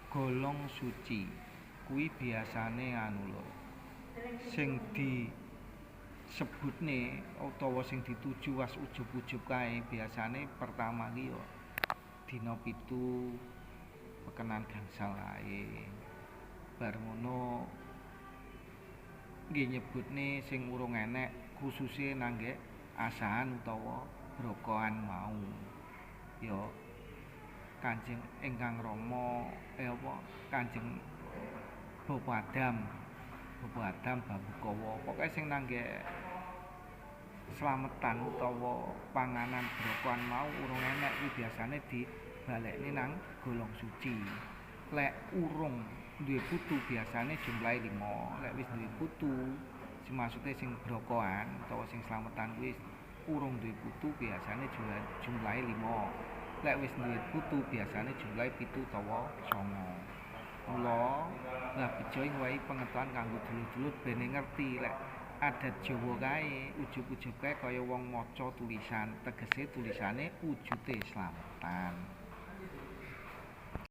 Golong suci kuwi biasane anu lho, sing disebutne utawa sing dituju was ujub-ujub kae biasane pertama ki yo dina 7 pekenan gangsal kae. Bar ngono nggih nyebutne sing urung enek khususe nang nggek asahan utawa brokohan mau. Ya Kanjeng ingkang Rama apa Kanjeng Bapak Adam, Bapak Adam Babukawa, pokoke sing nang nggek slametan utawa panganan brokohan mau urung enek kuwi biasane dibalekne nang golong suci. Lek urung duwe putu biasane jumlahe 5, lek wis duwe putu sing maksude sing brokohan utawa sing slametan kuwi urung duwe putu biasane jumlahe 5. Lek wis duwe putu biasane jumlahe 7 utawa 9. Mula Mbah Bejo ngwehi pengetahuan kanggo dulur-dulur ben ngerti lek adat Jawa kae ujub-ujub kae kaya wong maca tulisan, tegese tulisane wujude slametan.